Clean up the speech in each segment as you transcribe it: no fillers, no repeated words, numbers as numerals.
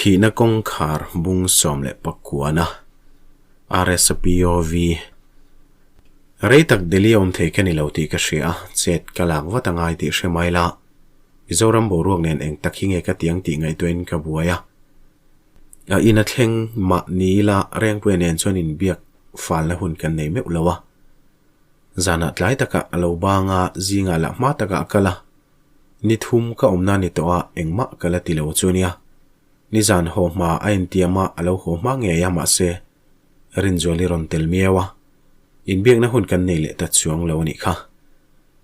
Thihna kawngkhar bung 19 RSPOV Rei tak Delhi a awm thei ka ni lo tih ka hria a, chet ka lak vat a ngai tih hre mai la. Mizoram boruak nen eng tak hi nge ka tiang tih ngaihtuahin ka buai a. A in a thleng mah ni ila Rengpuia nen chuan inbiak falna hun kan nei meuh lo a. Zanah tlai takah a lo bang a, zingah lah hma takah a kal a. Ni thum ka awmna ni tawh a, engmah ka la ti lo chu nia. Nizan haw hma a intiam a, a lo haw hma ngei a, mahse, Rinzuali rawn tel miau a. Inbiakna hun kan nei leh ta chuang lo a nih kha.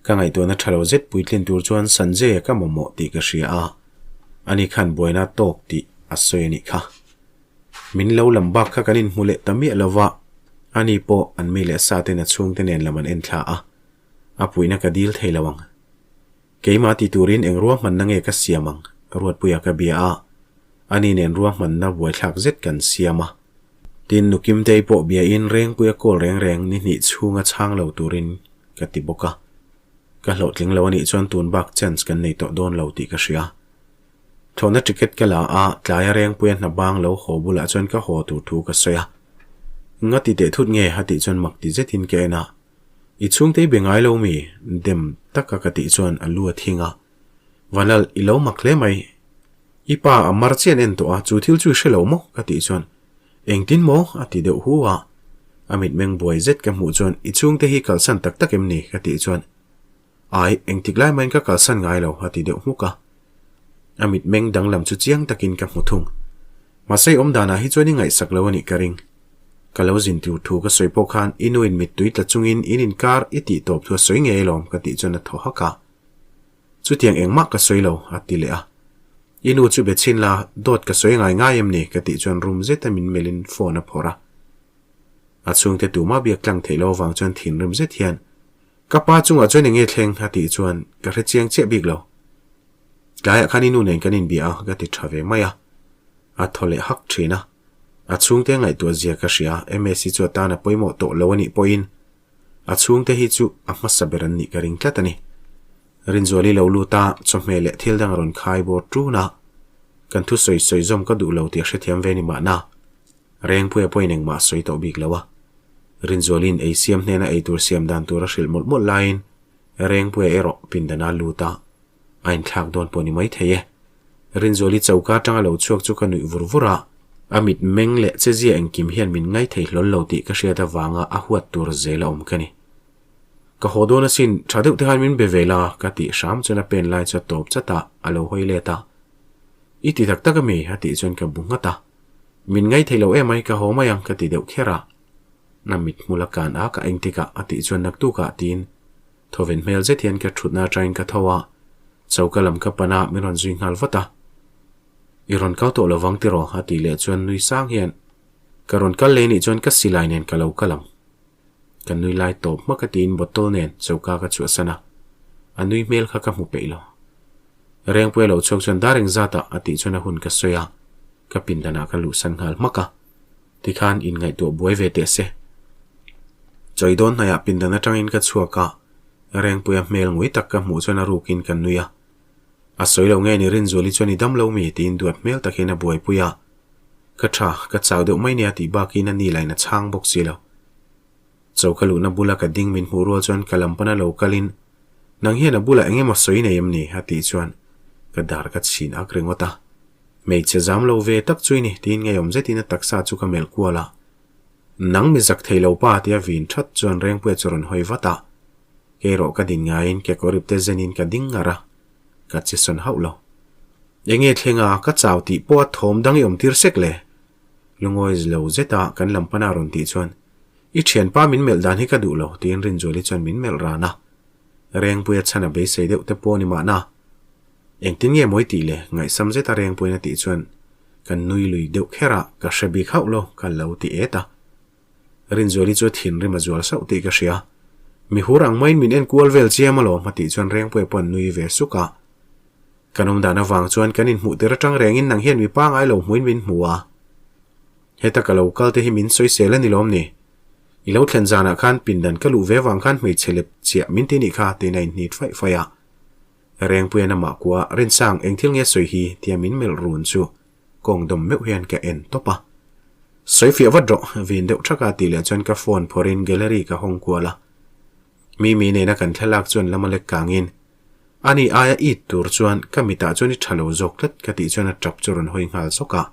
Ka ngaihtuahna tha lo zet puitlin tur chuan Sanjay-a ka mamawh tih ka hria a, ani khan buaina tawk tih a sawi a nih kha. Min lo lam bak kha kan inhmu leh ta miah lo va, ani pawh an mi leh sa ten a chhungte nen lam an en thla a, a puihna ka dil thei lo ang. Keimah ti turin eng ruahmanna nge ka siam ang? Ruatpuia ka bia a, ani nen ruahmanna buaithlak zet kan siam a. Tin, Nukimtei pawh biain Rengpuia call reng reng ni hnih chhunga chhang lo turin ka ti bawk a. Ka hlawhtling lo anih chuan tun bak chance kan nei tawh dawn lo tih ka hria. Thlawhna ticket ka la a, tlaia Rengpuia hna bang lo haw bulah chuan ka haw tur thu ka sawi a. Nga ti teh thut nge a tih chuan mak ti zetin ka en a. I chhungte i be ngai lo mi? Dem taka ka tih chuan a lu a thing a. Vanlal, i lo mak hle mai. I pa a mar chian en tawh a, chu thil chu i hre lo maw? Ka tih chuan, Engtin maw? a ti deuh hu a. A mitmeng buai zet ka hmuh chuan, I chhungte hi kalsan tak tak em ni? Ka tih chuan, Ai, engtik lai mahin ka kalsan ngai lo, a ti deuh hmuk a. A mitmeng danglam chu chiang takin ka hmu thung. Mahse i awm danah hi chuan i ngaihsak lo a nih ka ring. Ka lo zin tur thu ka sawi pawh khan i nuin mittui tla chungin in inkar i tih tawp thu a sawi ngei alawm ka tih chuan a thaw hak a. Chutiang engmah ka sawi lo, a ti leh a. I nu chu be chhin la, dawt ka sawi ngai ngai em ni? ka tih chuan rum zeta min melhin phone a phawrh a. A chhungte tumah biak tlang theih lo avang chuan thinrim zet hian Ka pa chungah chuan enge thleng a tih chuan ka hre chiang chiah bik lo. Tlaiah khan i nu nen kan inbia a ka ti tha ve mai a. A thaw leh hak thin a. A chhungte ngaihtuah zia ka hria a, MSc chu a tan a pawimawh tawh lo a nih pawhin a chhungte hi chu a hmasa ber an nih ka ring tlat a ni. Rinzuali lo lut a, chawhmeh leh thil dang a rawn khai bawr tun a. Kan thu sawi sawi zawm ka duh lo tih a hrethiam ve ni mahna. Rengpuia pawhin engmah a sawi tawh bik lo a. Rinzuali'n ei siam hnena ei tur siam dan tur a hrilh mawlh mawlh laiin Rengpuia erawh pindana lut a, a inthlak dawn pawh ni mai thei e. Rinzuali choka atanga lo chhuak chu ka nuih vur vur a, a mit meng leh chezia engkim hian min ngaithei hlawl lo tih ka hriat avanga a huat tur zel a awm ka ni. Ka haw dawn asin, tha deuh te khan min be ve la ka tih hram chuan a pen lai chu a tawp chat a, a lo hawi let a. I ti tak tak ami? a tih chuan ka bu nghat a. Min ngaithei lo em ai ka haw mai ang ka ti deuh kher a. Na mit hmul a kan a ka engtik ah a tih chuan naktuk ah tiin thawven hmel zet hian ka thutna atangin ka tho a, choka lam ka pan a min rawn zui nghal vat a. I rawn kal tawh lovang tiraw a tih leh chuan nui sang hian ka rawn kal leh nih chuan ka silai nen ka lo kal ang. Ka nui lai tawp hmak a tiin bottle nen choka ka chhuahsan a, a nui hmel kha ka hmu peih lo. Rengpuia lo chhuak chuan dar engzat ah a tih chuan a hun ka sawi a, ka pindan ah ka luhsan nghal hmak a. Tikhan inngaihtuah buai ve teh se. Chawi dawn hnaiah pindan atangin ka chhuak a, Rengpuia hmel ngui tak ka hmuh chuan a rukin ka nui a. A sawi lo nge ni Rinzuali chuan i dam lo mi tiin duat hmel tak hian a buaipui a. Ka tha, ka chau deuh mai nia tih bakin a ni lain a chhang bawk si lo. Chaw ka luhna bula ka ding min hmuh rual chuan ka lam pana lo kalin, Nang hian a bulah eng emaw sawi nei em ni? a tih chuan ka dar ka chhin ak ringawt a. Hmeichhe zam lo ve tak chu i ni tiin ngeiawm zetin a taksa chu ka melh kual a. Nang mi zak thei lo pa tia vin that chuan Rengpuia chu rawn hawi vat a. Kei erawh ka din ngaiin kekawr ipte zenin ka ding ngar a, ka che sawn hauh lo. Enge thleng a, ka chau tih pawh a thawm dang i awm tir sek le? Lungawi lo zeta kan lam pana rawn tih chuan I thianpa min melh dan hi ka duh lo tiin Rinzuali chuan min melh ran a. Rengpuia chhan a beisei deuh te pawh a ni mahna. Engtin nge mawi tih le ngaihsam zeta Rengpuiin a tih chuan kan nui lui deuh kher a, ka hre bik hauh lo ka lo ti et a. Rinzuali chu a thinrim a zual sauh tih ka hria. Mi hur ang maiin min en kual vel chiam alawm a tih chuan Rengpuia pawh an nui ve suk a. Kan awm dan avang chuan kan inhmuh tir atang rengin nang hian mi pangai lo hmuin min hmu a. Heta ka lo kal te hi min sawisel a ni lawm ni? I lo thlen zanah khan pindan ka luh ve vang khan hmeichhe lep chiah min ti nih kha tiin a inhnit faih faih a. Rengpuian amah kua, Rinsang, eng thil nge sawi hi? tia min melh run chu. Kawng dawm meuh hian ka en tawp a. Sawi fiah vat rawh, vin deuh thak a tih leh chuan ka phone phawrhin gallery ka hawng kual a. Mimi nena kan thlalak chuan lama lek kangin, Ani aia it tur chuan ka mitah chuan i tha lo zawk tlat ka tih chuan a tap chu rawn hawi nghal zawk a.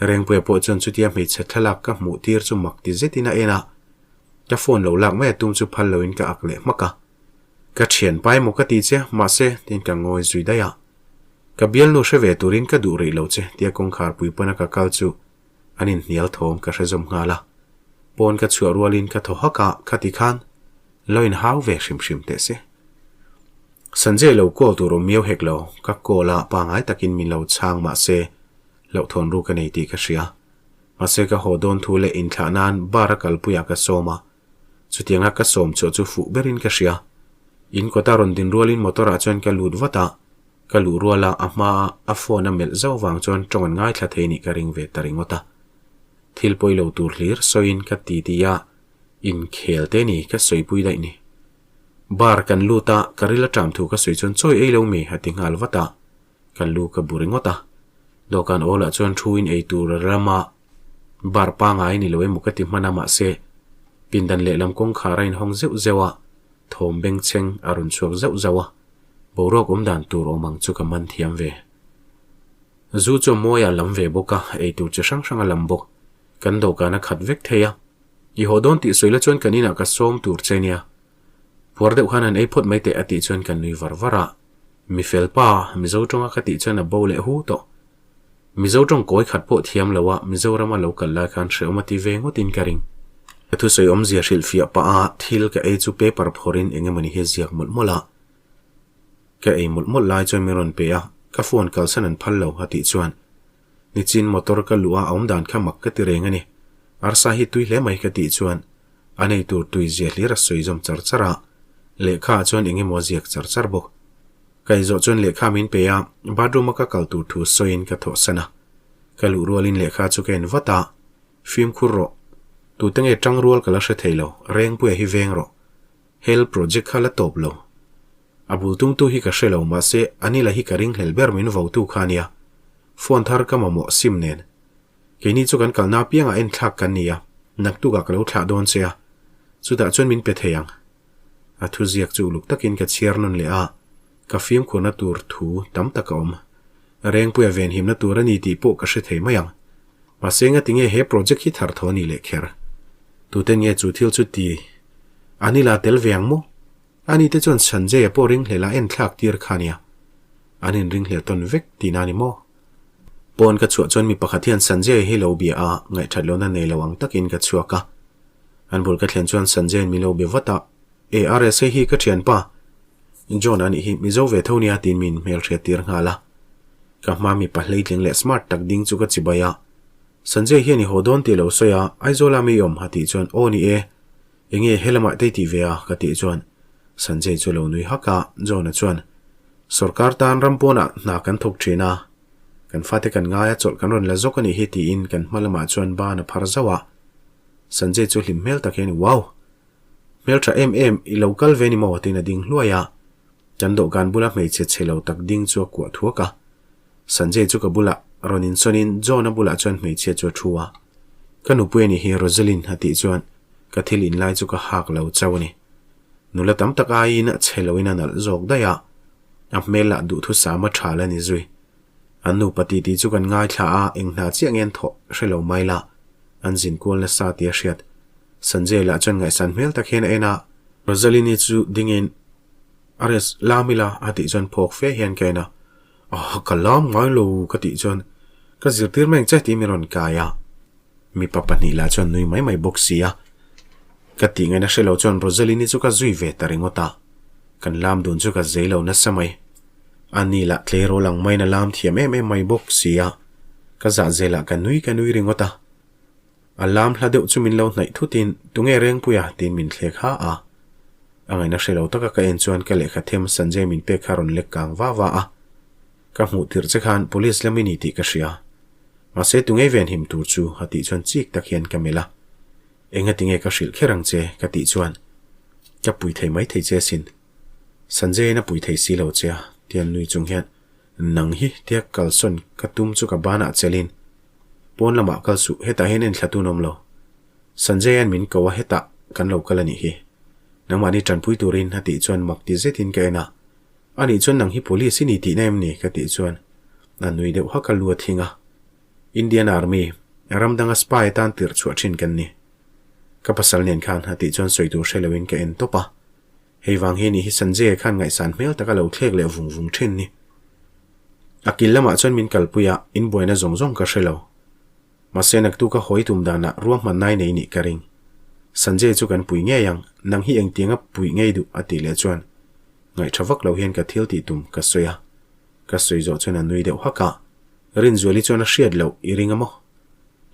Rengpuia pawh chuan chutia hmeichhe thlalak ka hmuh tir chu mak ti zetin a en a. Ka phone lo lak mai a tum chu phal loin ka ak leh hmak a. Ka thian pai maw ka ti che, mahse, tiin ka ngawi zui daih a. Ka bialnu hre ve turin ka duh rih lo che, tia kawngkhar pui pana ka kal chu an inhnial thawm ka hre zawm nghal a. Pawn ka chhuah rualin ka thaw hak a, khati khan lo inhau ve hrim hrim teh se. Sanjay lo call tur awm miau hek lo, ka call a, pangai takin min lo chhang mahse hlauhthawn ru ka nei tih ka hria. Mahse ka haw dawn thu leh inthlah nan bar a kalpuiah ka sawm a, Chutianga ka sawm chhuah chu fuh berin ka hria. In kawta rawn din rualin motor ah chuan ka lut vat a, ka luh ruala a hmaa a phone a melh zauh vang chuan tawng an ngaithla thei nih ka ring ve ta ringawt a. Thil pawi lo tur hlir sawiin ka ti ti a, inkhel te ni ka sawipui daih ni. Bar kan lut a, ka ril a ṭam thu ka sawi chuan chawi ei lo mi a ti nghal vat a, ka lu ka bu ringawt a. Dawhkan awlah chuan thu in ei tur a ram a, Bar pangai ni lo emaw ka ti hman a mahse pindan lehlam kawngkhar a inhawng zeuh zeuh a, thawm bengchheng a rawn chhuak zauh zauh a, boruak awm dan tur awm ang chu ka man thiam ve. Zu chu a mawi a lam ve bawk a, eitur chi hrang hrang a lam bawk. Kan dawhkan a khat vek thei a, i haw dawn tih sawi la chuan kan inah ka sawm tur che nia. Puar deuh khan han ei phawt mai teh a tih chuan kan nui var var a, mi fel pa Mizo tawnga ka tih chuan a bo leh hu tawh. Mizo tawng kawi khat pawh thiam lo a Mizorama lo kal lai khan hrehawm a ti ve ngawtin ka ring. Ka thusawi awmzia hrilhfiah pah a thil ka ei chu paper phawrhin eng emawni hi a ziak mawlh mawlh a. Ka ei mawlh mawlh lai chuan min rawn pe a, ka phone kalsan an phal lo a tih chuan nichin motor ka luh a a awmdan kha mak ka ti reng a ni. Arsa hi tui hle mai ka tih chuan a nei tur tui zia hlir a sawi zawm char char a, lehkha ah chuan eng emaw a ziak char char bawk. Ka inzawh chuan lehkha min pe a, bathroom a ka kal tur thu sawiin ka thawhsan a. Ka luh rualin lehkha chu ka en vat a, Fimkhur rawh. Tute nge tang rual ka la hre thei lo, Rengpuia hi veng rawh. Hel project kha la tawp lo. A bul tumtu hi ka hre lo, mahse Anila hi ka ringhlel ber min votu kha ania. Phone thar ka mamawh sim nen. Keini chu kan kalna apiangah enthlak kan ni a, naktukah ka lo thlah dawn che a, chutah chuan min pe thei ang. A thuziak chu uluk takin ka chhiar nawn leh a, ka fimkhurna tur thu tam tak a awm. Rengpuia venhimna tur a ni tih pawh ka hre thei mai ang. Mahse ngati nge he project hi thar tho a nih leh kher? Tuten nge chu thil chu ti an ila tel ve ang maw? Ani te chuan Sanjay-a pawh ringhlel a enthlak tir kha nia. An inringhlel tawn vek tihna a ni maw? Pawn ka chhuah chuan mi pakhat hian Sanjay-a hi lo bia a, ngaihthat lohna nei lo ang takin ka chhuak a. An bul ka thlen chuan Sanjay-a'n min lo be vat a, E RS hei hi ka thianpa John a nih hi, Mizo ve tho nia tiin min hmelhriat tir nghal a. Ka hma mipa hleitling leh smart tak ding chu ka chibai a. Sanjay hian i haw dawn tih lo sawi a, Aizawla mi awm a tih chuan aw ni e, enge helamah te i tih ve a ka tih chuan Sanjay chu a lo nui hak a, John-a chuan Sorkar tan ram pawnah hna kan thawk thin a, kan fate kan ngai a chawlh kan rawn la zawk a nih hi tiin kan hma lamah chuan ban a phar zauh a. Sanjay chu hlim hmel tak hian Wow! Hmel tha em em, i lo kal ve ni maw? tiin a ding hluai a. Kan dawhkan bula hmeichhe chhe lo tak ding chu a kuah thuak a. Sanjay chu ka bulah rawn insawnin John-a bulah chuan hmeichhia chu a thu a. Ka nupui a nih hi Rosalyn a tih chuan ka thil inlai chu ka hak lo chauh a ni. Nula tam tak aiin a chhe loin a nalh zawk daih a, a hmel lah duhthusam a tha la ni zui. An nupa titi chu kan ngaithla a, eng hna chiah nge an thawh hre lo mai la, an zin kual nasa tih a hriat. Sanjay lah chuan ngaihsan hmel tak hian a en a. Rosalini chu dingin, Ares, lam ila a tih chuan phawk fe hian ka en a. Ah, ka lam ngai lo ka tih chuan ka zirtir mai ang che tiin min rawn kai a. Mipa pahnih lah chuan nui mai mai bawk si a. Ka tih ngaihna hre lo chuan Rosalini chu ka zui ve ta ringawt a. Kan lam dun chu ka zei lo nasa mai. Ani lah tleirawl ang maiin a lam thiam em em mai bawk si a. Ka zah zelah ka nui ka nui ringawt a. A lam hla deuh chu min lo hnaih thutin tunge Rengpuia tiin min thlek ha a. A ngaihna hre lo taka ka en chuan ka lehkha them Sanjay min pek kha rawn lek kang va va a. Ka hmuh tirh che khan police lam i ni tih ka hria. Mahse tungei venhim tur chu a tih chuan chik tak hian ka melh a. Engati nge ka hrilh kher ang che ka tih chuan ka pui thei mai thei che asin. Sanjay-in a pui thei si lo che a, tian nui chung hian. Nang hi tia kalsawn ka tum chu ka banah chelin pawn lamah kal suh, hetah hian enthla tun awm lo. Sanjay-a'n min ko a hetah kan lo kal a nih hi. Nangmahni tanpui turin a tih chuan mak ti zetin ka en a. A nih chuan nang hi police i ni tihna em ni? ka tih chuan a nui deuh hak a lu a thing a. Indian Army, ram danga spy atan tirh chhuah thin kan ni. Ka pasal nen khan a tih chuan sawi tur hre loin ka en tawp a. Hei vang hi nih hi Sanjay khan ngaihsan hmel taka lo thlek leh vung vung thin ni. A kil lamah chuan min kalpui a, inbuaina zawng zawng ka hre lo. Mahse naktuk a hawi tum danah ruahmanna i nei nih ka ring. Sanjay chu kan pui ngei ang, nang hi engtianga puih ngei duh a tih leh chuan ngaihṭha vak lo hian ka thil tih tum ka sawi a. Ka sawi zawh chuan a nui deuh hak a, Rinzuali chuan a hriat loh i ring a maw?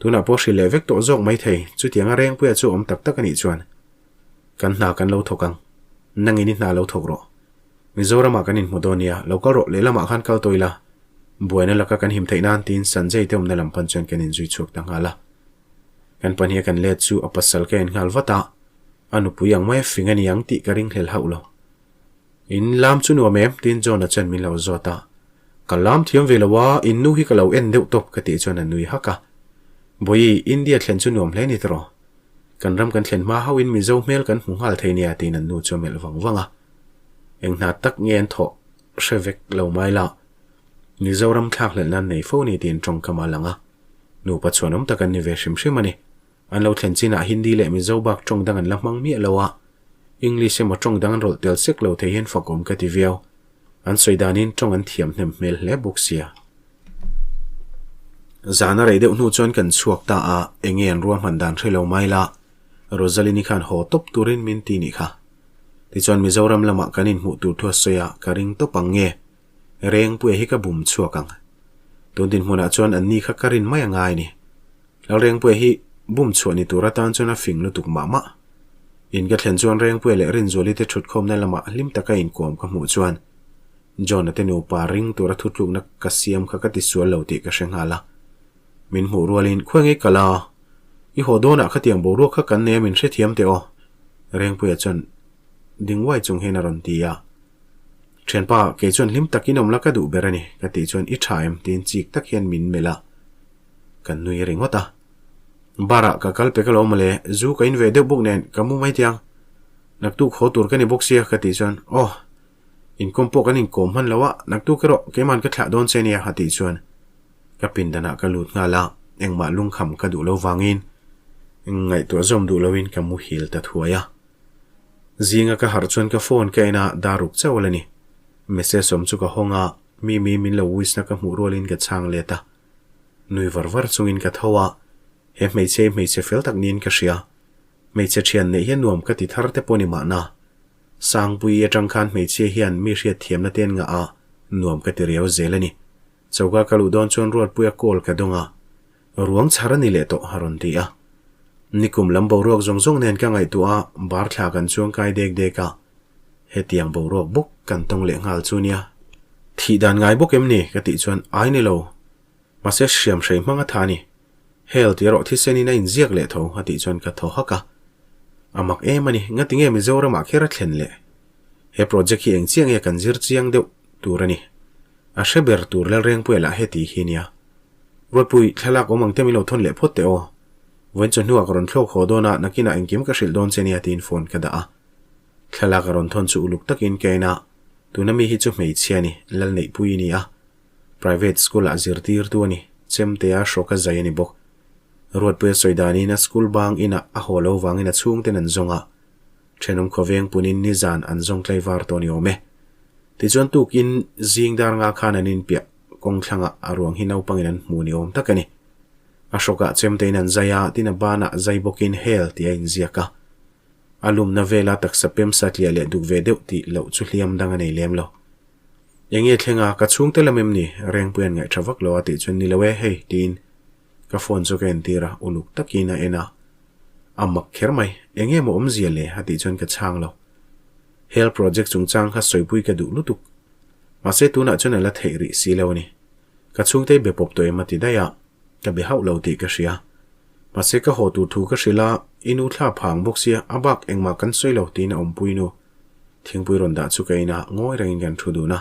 Tunah pawh hrilh leh vek tawh zawk maithei, chutianga Rengpuia chu awm tak tak a nih chuan kan hna kan lo thawk ang. Nangin i hna lo thawk rawh. Mizoramah kan inhmu dawn nia, lo kal rawh, lehlamah khan kal tawh ila, buaina laka kan him theih nan tiin Sanjay te awmna lam pan chuan kan inzui chhuak ta nghal a. Kan pahniha kan let chu a pasal ka en nghal vat a, a nupui ang maia fing a ni ang tih ka ringhlel hauh lo. In lam chu nuam em? tiin John-a chuan min lo zawt a. Ka lam thiam ve lo a, in nu hi ka lo en deuh tawp ka tih chuan a nui hak a. Bawihi, India thlen chu nuam hle ni tawh rawh. Kan ram kan thlen hma hauhin Mizo hmel kan hmu nghal thei nia tiin an nu chu a melh vang vang a. Eng hna tak nge an thawh hre vek lo mai la. Mizoram thlak hlelh nan nei fo ni tiin tawngkam a lang a. Nupa chhuanawm tak an ni ve hrim hrim a ni. An lo thlen chinah Hindi leh Mizo bak tawng dang an la hmang miah lo a. English emaw tawng dang an rawlh tel sek lo thei hian fakawm ka ti viau. An sawi danin tawng an thiam hnem hmel hle bawk sia. Zan a rei deuh hnu chuan kan chhuak ta a, enge an ruahman dan hre lo mai la, Rosalyn-i khan haw tawp turin min ti nih kha. Tichuan Mizoram lamah kan inhmuh tur thu a sawi a, ka ring tawp ang nge? Rengpuia hi ka bum chhuak ang. Tun dinhmunah chuan anni kha ka rin mai a ngai ni. Lalrengpuia hi bum chhuah ni tur atan chuan a fing lutuk mah mah. In ka thlen chuan Rengpuia leh Rinzuali te thutkhawmna lamah hlim taka inkuam ka hmuh chuan John-a te nupa ring tura thutlukna ka siam kha ka tisual lo tih ka hre nghal a. Min hmuh rualin, Khawi ngei kal a? I haw dawnah khatiang boruak kha kan nei a min hrethiam teh aw? Rengpuia chuan ding uai chung hian a rawn ti a. Thianpa, kei chuan hlim takin awm la ka duh ber a ni, ka tih chuan i tha em? tiin chik tak hian min melh a. Kan nui ringawt a. Bar-ah ka kal pek alawm mawle, zu ka in ve deuh bawk nen ka mu mai tiang. Naktuk haw tur ka ni bawk sia, ka tih chuan, Aw, inkawm pawh kan inkawm hman lo a, naktuk erawh keiman ka thlah dawn che nia, a tih chuan ka pindanah ka lut nghal a, engmah lungkham ka duh lo vangin ngaihtuah zawm duh loin ka muhil ta thuai a. Zinga ka harh chuan ka phone ka en a, dar ruk chauh a la ni. Message awm chu ka hawng a, Mimi min lo wish na ka hmuh rualin ka chhang let a. Nui var var chungin ka tho a, he hmeichhe hi hmeichhe fel tak niin ka hria. Hmeichhe thian neih hian nuam ka ti thar te pawh ni mahna. Sangpui atang khan hmeichhia hian mi hriat thiamna te an ngah a, nuam ka ti riau zel a ni. Choka ka luh dawn chuan Ruatpuia call ka dawng a, ruang chhar a ni leh tawh a rawn ti a. Nikum lam boruak zawng zawng nen ka ngaihtuah a, bar thla kan chuang kai dek dek a, hetiang boruak bawk kan tawng leh nghal chu nia. Thih dan ngai bawk em ni? ka tih chuan ai ni lo. Mahse hriam hrei hmang a tha a ni. Hel tih erawh thisenin a inziak leh tho a tih chuan ka thaw hak a. A mak em a ni, ngatinge Mizoramah kher a thlen leh? He project hi eng chiah nge kan zir chiang deuh tur a ni. A hre ber tur Lalrengpuia lah heti hi nia. Ruatpui, thlalak awm ang te min lo thawn leh phawt teh aw. Vawiin chawhnuah ka rawn thlawk haw dawn a, nakinah engkim ka hrilh dawn che nia tiin phone ka dah a. Thlalak a rawn thawn chu uluk takin ka en a, tuna mi hi chu hmeichhia a ni, Lalneihpui a ni a. Private school ah zirtirtu a ni, chemtea hrawk a zai a ni bawk. Ruatpuia sawi danin a school bang inah a haw lo vangin a chhungten an zawng a. Thenawm khawveng punin nizan an zawng tlaivar tawh ni awm e. Tichuan tukin zing dar nga khan an inpiah kawng thlangah a ruang hi naupangin an hmu ni awm tak a ni. A hrawkah chemtein an zai a, tin a banah zai bawkin hel tih a inziak a. A lumna vela taksa pem satliah leh duk ve deuh tih loh chu hliam dang a nei lem lo. Enge thleng a, ka chhungte lam em ni? Rengpuia'n ngaihṭha vak lo a tih chuan ni lo e, hei, tiin ka phone chu ka entir a, uluk takin a en a. A mak kher mai, enge maw awmzia le? a tih chuan ka chhang lo. Hel project chungchang kha sawipui ka duh lutuk. Mahse tunah chuan a la theih rih si lo a ni. Ka chhungte i be pawp tawh em a ti daih a, ka be hauh lo tih ka hria. Mahse ka haw tur thu ka hrilh a, i nu thla phang bawk sia, a bak engmah kan sawi lo tiin a awmpui nu. Thingpui rawn dah chu ka in a, ngawi rengin kan thu dun a.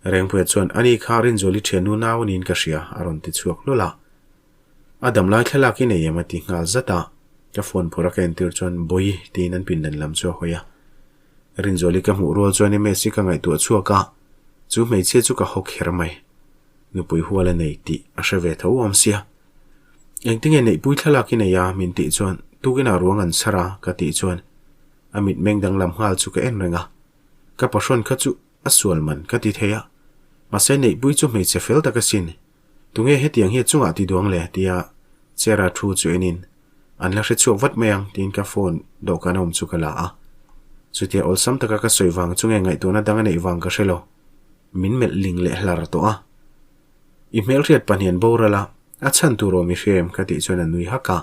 Rengpuia chuan, Ani kha Rinzuali thiannu nau niin ka hria, a rawn ti chhuak hlawl a. A damlai thlalak i nei em a ti nghal zat a. Ka phone phawrh a ka entir chuan, Bawi, tiin an pindan lam chu a hawi a. Rinzuali ka hmuh rual chuan MS hi ka ngaihtuah chhuak a, chu hmeichhia chu ka haw kher mai. Nupui hual a nei tih a hre ve tho awm sia. Engtinge neihpui thlalak i nei a? min tih chuan, Tukinah ruang an chhar a, ka tih chuan a mitmeng danglam nghal chu ka en reng a. Ka pahrawn kha chu a sual man ka ti thei a, mahse neihpui chu hmeichhe fel tak asin. Tunge hetiang hi a chungah ti duang le? tia chair-a thu chu enin, An la hre chhuak vat mai ang, tiin ka phone dawhkan a awm chu ka la a. Chutia awlsam taka ka sawi vang chu nge ngaihtuahna dang a neih vang ka hre lo. Min melh ling leh hlar tawh a. I hmelhriat pahnian boral a, a chhan tur awm i hria em? ka tih chuan a nui hak a.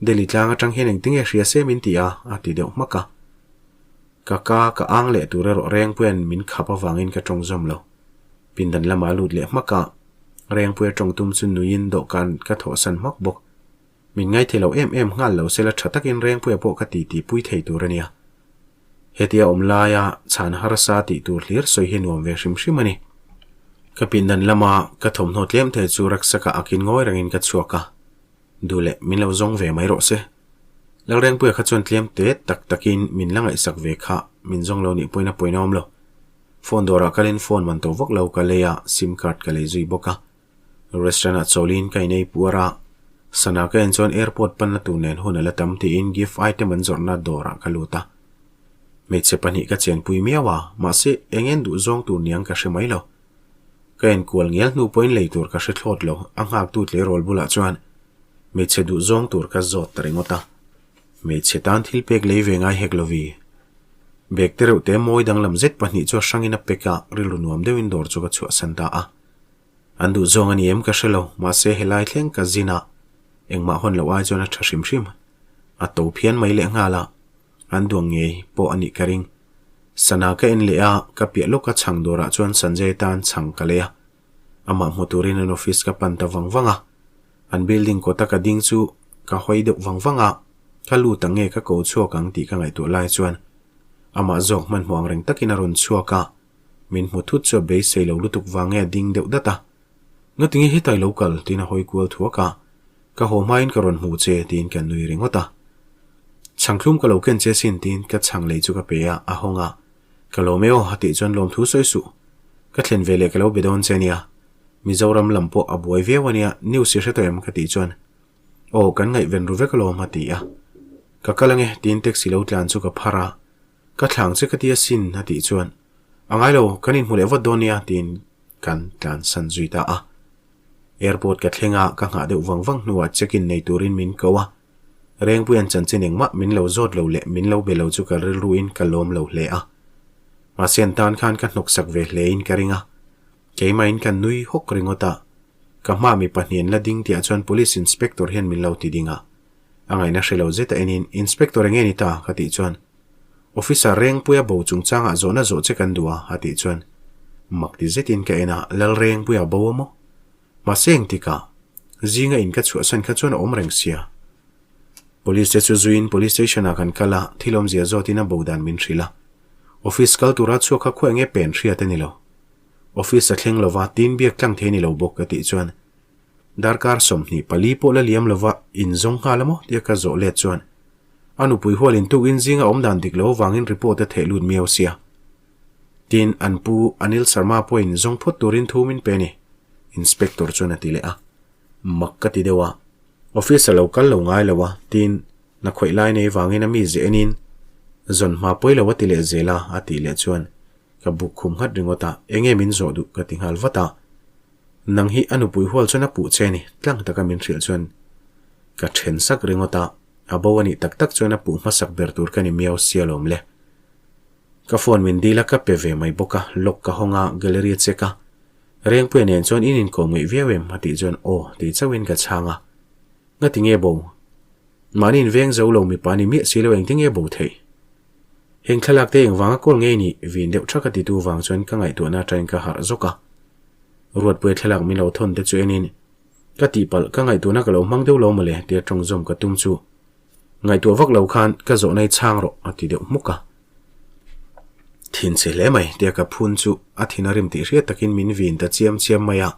Delhi tlang atang hian engtinge hria se min ti a, a ti deuh hmak a. Ka ka ka ang leh tur erawh Rengpuia'n min khap avangin ka tawng zawm lo. Pindan lamah a lut leh hmak a, Rengpuia tawng tum chu nuiin dawhkan ka thawhsan hmak bawk. Min ngaithei lo em em nghal lo sela tha takin Rengpuia pawh ka titi pui thei tur a nia. Hetia awm laia chhan harsa tih tur hlir sawi hi nuam ve hrim hrim a ni. Ka pindan lama ka thawmhnaw tlem thei chu raksaka akin ngawi rengin ka chhuak a. Duh leh min lo zawng ve mai rawh se. Lalrengpuia kha chuan tlem te tak takin min la ngaihsak ve kha min zawng lo nih pawhin a pawina awm lo. Phone dawrah kalin phone man to vak lo ka lei a, sim card ka lei zui bawk a. Restaurant ah chawlin ka inei puar a, sana ka en chuan airport panna tur nen hun a la tam tiin gift item an zawrhna dawrah ka lut a. Hmeichhe pahnih ka chenpui miau a, mahse eng en duh zawng tur niang ka hre mai lo. Ka enkual ngial hnu pawhin lei tur ka hre thlawt lo, a nghaktu tleirawl bulah chuan hmeichhe duh zawng tur ka zawt ta ringawt a. Hmeichhe tan thil pek lei ve ngai hek lovi. Bag te reuh te mawi danglam zet pahnih chu a hrangin a pek a, rilru nuam deuhin dawr chu ka chhuahsan ta a. An duh zawng a ni em ka hre lo, mahse helai thleng ka zin a, engmah hawn loh ai chuan a tha hrim hrim. A to phian mai leh nghal a, an duang ngei pawh a nih ka ring. Sana ka en leh a, ka piah lawka chhang dawrah chuan Sanjay tan chhang ka lei a. Amah hmu turin an office ka pan ta vang vang a. An building kawta ka ding chu ka hawi deuh vang vang a, ka lut ang nge ka ko chhuak ang tih ka ngaihtuah lai chuan amah zawk hmanhmawh ang reng takin a rawn chhuak a, min hmu thut chu a beisei lo lutuk vang nge a ding deuh dat a. Ngatinge hetai lo kal? tiin a hawi kual thuak a, Ka haw hmain ka rawn hmu che tiin ka nui ringawt a. Chhangthlum ka lo ken che sin tiin ka chhang lei chu ka pe a, a hawng a. Ka lawm e aw a tih chuan lawmthu sawi suh. Ka thlen ve leh ka lo be dawn che nia. Mizoram lam pawh a buai viau ania, news i hre tawh em ka tih chuan Aw kan ngaihven ru vek alawm a ti a. Ka kal ange tiin taxi lo tlan chu ka phar a. Ka thlang che ka ti asin a tih chuan A ngai lo, kan inhmu leh vat dawn nia tiin kan tlansan zui ta a. Airport ka thleng a, ka nghah deuh vang vang hnuah check-in nei turin min ko a. Rengpuia'n chanchin engmah min lo zawt lo leh min lo be lo chu ka rilruin ka lawm lo hle a. Mahse an tan khan ka hnawksak ve hlein ka ring a. Keimahin ka nui hawk ringawt a. Ka hma mi pahnian la ding tihah chuan Police Inspector hian min lo ti ding a. A ngaihna hre lo zet a enin, Inspector enge ni ta? ka tih chuan, Officer Rengpuia bo chungchangah zawhna zawh che kan duh a, a tih chuan mak ti zetin ka en a, Lal Rengpuia bo a maw? Mahse engtikah? Zinga in ka chhuahsan kha chuan a awm reng sia. Police te chu zuiin Police Station ah kan kal a, thil awmzia zawtin a bo dan min hrilh a. Office kal tura chhuak kha khuaih nge pen hriat a ni lo. Office a thleng lova, tin biak tlang thei a ni lo bawk ka tih chuan darkar 24 pawh la liam lova in zawng nghal a maw tia ka zawh let chuan a nupui hualin tukin zinga awm dan dik lo avangin report a theh lut miau sia. Tin, an pu Anil Sharma pawhin zawng phawt turin thu min pe a ni, Inspector chuan a ti leh a. Mak ka ti deuh a, office a lo kal lo ngai lo a, tin, na khawih lai nei vangin a mi zeh enin zawn hma pawi lo a ti leh zel a, a tih leh chuan ka buk khum nghat ringawt a, enge min zawh duh ka ti nghal vat a. Nang hi a nupui hual chuan a puh che a ni, tlang taka min hrilh chuan ka then sak ringawt a, a bo a nih tak tak chuan a puh hmasak ber tur ka ni miau sia lawm le. Ka phone min dil a ka pe ve mai bawk a, lock ka hawng a, gallery a check a. Rengpuia nen chuan in inkawm ngeih viau em? a tih chuan aw tih chauhin ka chhang a. Ngati nge bo? Mahni inveng zo lo mipa ni miah si lo engtin nge bo theih? Heng thlalak te engvanga kawl ngei nih vin deuh thak a titu vang chuan ka ngaihtuahna atangin ka harh zawk a. Ruatpuia thlalak min lo thawn te chu enin ka tihpalh ka ngaihtuahna ka lo hmang deuh lo mawle tia tawng zawm ka tum chu ngaihtuah vak lo khan ka zawhna i chhang rawh a ti deuh hmuk a. Thinchhe hle mai, tia ka phun chu a thin a rim tih hriat takin min vin ta chiam chiam mai a.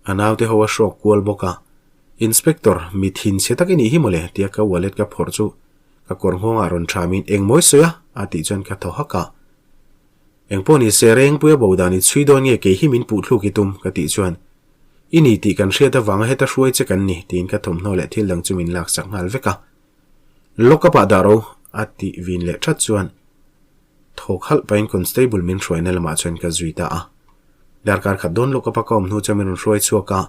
A naute ho a hrawk kual bawk a. Inspector, mi thinchhe tak i nih hi mawle, tia ka wallet ka phawrh chu ka kawr nghawngah rawn thamin eng mawi sawi a, a tih chuan ka thaw hak a. Engpawh ni se Rengpuia bo dan i chhui dawn nge kei hi min puh thluk i tum, ka tih chuan i ni tih kan hriat avanga heta hruai che kan ni, tiin ka thawmhnaw leh thil dang chu min laksak nghal vek a. Lock up ah dah ro, a tih vin leh that chuan thawk halh pahin constable min hruaina lamah chuan ka zui ta a. Darkar khat dawn lock up a ka awm hnu chuan min rawn hruai chhuak a,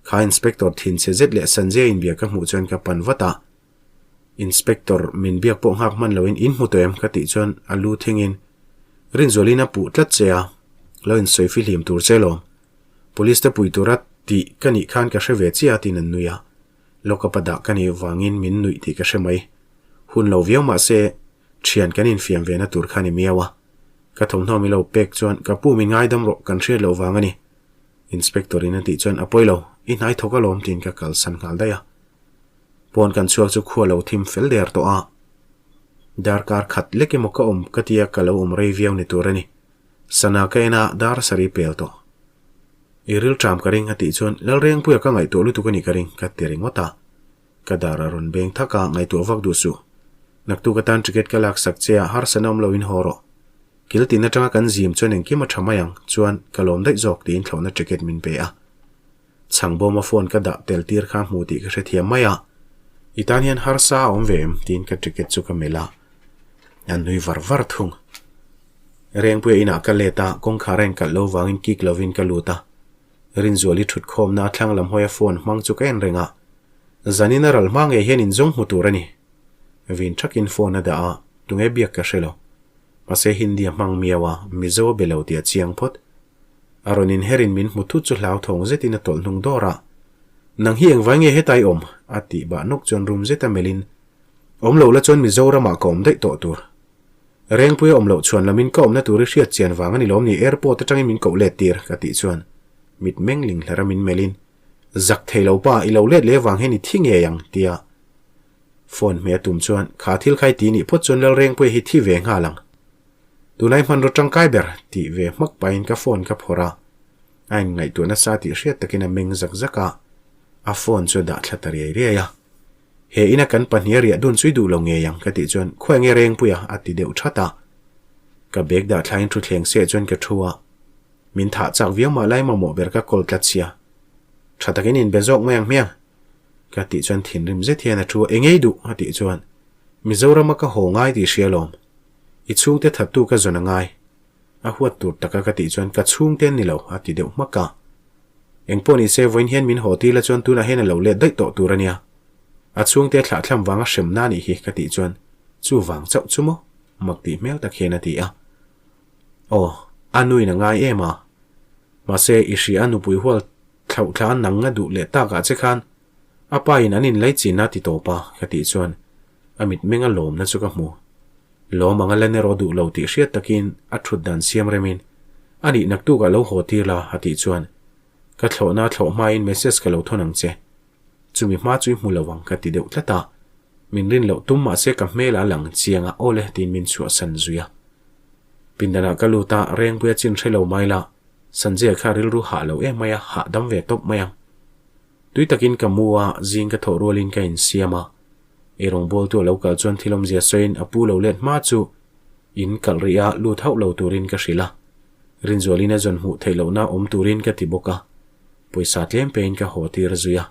kha inspector thinchhe zet leh Sanjay inbia ka hmuh chuan ka pan vat a. Inspector min biak pawh nghak hman loin in hmu tawh em ka tih chuan a lu thingin Rinzualin a puh tlat che a, lo insawi fihlim tur che lawm. Police te pui tura tih ka nih khan ka hre ve chiah a tiin an nui a. Lock-up a dah ka nih vangin min nuih tih ka hre mai. Hun lo viau mah se thian kan infiam ve na tur kha ni miau a. Ka thawmhnaw mi lo pek chuan ka pu min ngaidam rawh kan hriat loh vang a ni. Inspector in a tih chuan a pawi lo, i hnai thawk alawm tiin ka kalsan nghal daih a. Pawn kan chhuak chu khua lo thim fel der tawh a. Darkar khat lek emaw ka awm ka tia ka lo awm rei viau ni tur a ni. Sana ka en a, dar sarih pel tawh. I rilṭam ka ring a tih chuan Lalrengpuia ka ngaihtuah lutuk a nih ka ring ka ti ringawt a. Ka dar a rawn beng thak a, ngaihtuah vak duh suh. Naktuk atan ticket ka laksak che a, harsana awm loin haw rawh. Kil tin atanga kan zim chuan engkim a tha mai ang, chuan ka lawm daih zawk tiin thlawhna ticket min pe a. Chhangbawma phone ka dah tel tir kha hmu tih ka hrethiam mai a, I tan hian harsa a awm ve em? tiin ka ticket chu ka melh a, a nui var var thung. Rengpuia inah ka let a, kawngkhar a inkalh lo vangin kik lovin ka lut a. Rinzuali thutkhawmna a thlang lam hawia phone hmang chu ka en reng a, zanin a ral hma ngei hian inzawng hmu tur a ni. Vin thakin phone a dah a, tunge biak ka hre lo. Mahse Hindi a hmang miau a, Mizo a be lo tih a chiang phawt. A rawn inherin min hmu thut chu hlauthawng zetin a tawlh hnung dawr a. Nang hi engvai nge hetai awm? a tih bah nawk chuan rum zeta melhin, Awm lo la chuan Mizoramah ka awm daih tawh tur. Rengpuia awm loh chhuan lamin ka awmna tur i hriat chian vang a ni lawm ni airport atangin min koh let tir ka tih chuan mit meng ling hlar a min melhin, Zak thei lo pa, i lo let leh vang hian i thi ngei ang tia phone hmeh a tum chuan kha thil khai ti nih phawt chuan Lalrengpuia hi thi ve nghal ang. Tunai hmanraw tangkai ber tih ve hmak pahin ka phone ka phawrh a, a inngaihtuah nasa tih hriat takin a meng zak zak a, a phone chu a dah thla ta riai riai a. He ina kan pahnih a riah dun chu i duh lo ngei ang ka tih chuan khawi nge Rengpuia a ti deuh that a. Ka bag dah thlain thuthleng seh chuan ka thu a, min thah chak viau mah lai mamawh ber ka kawl tlat sia. Tha takin inbe zawk mai ang hmiang ka tih chuan thinrim zet hian a thu a, engei duh a tih chuan Mizorama ka haw ngai tih hria lawm. I chhungte thattu ka zawn a ngai. A huat tur taka ka tih chuan ka chhungte an ni lo, a ti deuh hmak a. Engpawh ni se vawiin hian min haw tir la chuan tunah hian a lo let daih tawh tur a nia. A chhungte thlah thlam vanga hremna a nih hi ka tih chuan chu vang chauh chu maw? Mak tih hmel tak hian a ti a. Aw, a nuin a ngai em a. Mahse, i hria a nupui hual thlauh thla nang a duh leh takah che khan a pa in an inlai chin a ti tawp a ka tih chuan a mitmeng a lawmna chu ka hmu. Lawm anga lan erawh duh lo tih hriat takin a thut dan siam remin a nih naktukah lo haw tir la a tih chuan ka thlawhna thlawh hmain message ka lo thawn ang che. Chumi hma chu i hmu lo ang ka ti deuh tlat a. Min rin loh tum mahse ka hmel a lang chiang a awle tiin min chhuahsan zui a. Pindanah ka lut a, Rengpuia chin hre lo mai la, Sanjay kha rilru hah lo em mai a, hahdam ve tawp mai ang. Tui takin ka mu a, zing ka thawh rualin ka insiam a. Ei rawngbawltu a lo kal chuan thil awmzia sawiin a pu lo let hma chu in kalh rih a, lut hauh lo turin ka hrilh a. Rinzualin a zawn hmuh theih lohna awm turin ka ti bawk a. Pawisa tlem pein ka haw tir zui a.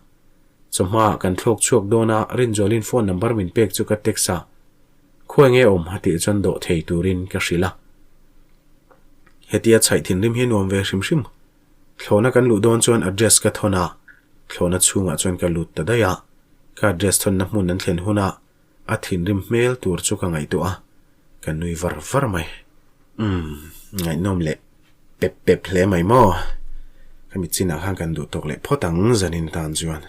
Chawhmaah kan thlawk chhuak dawn a, Rinzualin phone number min pek chu ka text a. Khawi nge awm a tih chuan dawh thei turin ka hrilh a. Hetia chhaih thinrim hi nuam ve hrim hrim. Thlawhna kan luh dawn chuan address ka thawn a, thlawhna chhungah chuan ka lut ta daih a. Ka address thawnna hmun an thlen hunah a thinrim hmel tur chu ka ngaihtuah a, ka nui var var mai. Umm, ngaihnawm leh pep pep hle mai maw? Ka mit chinah khan kan duh tawk leh phawt ang zanin tan chuan.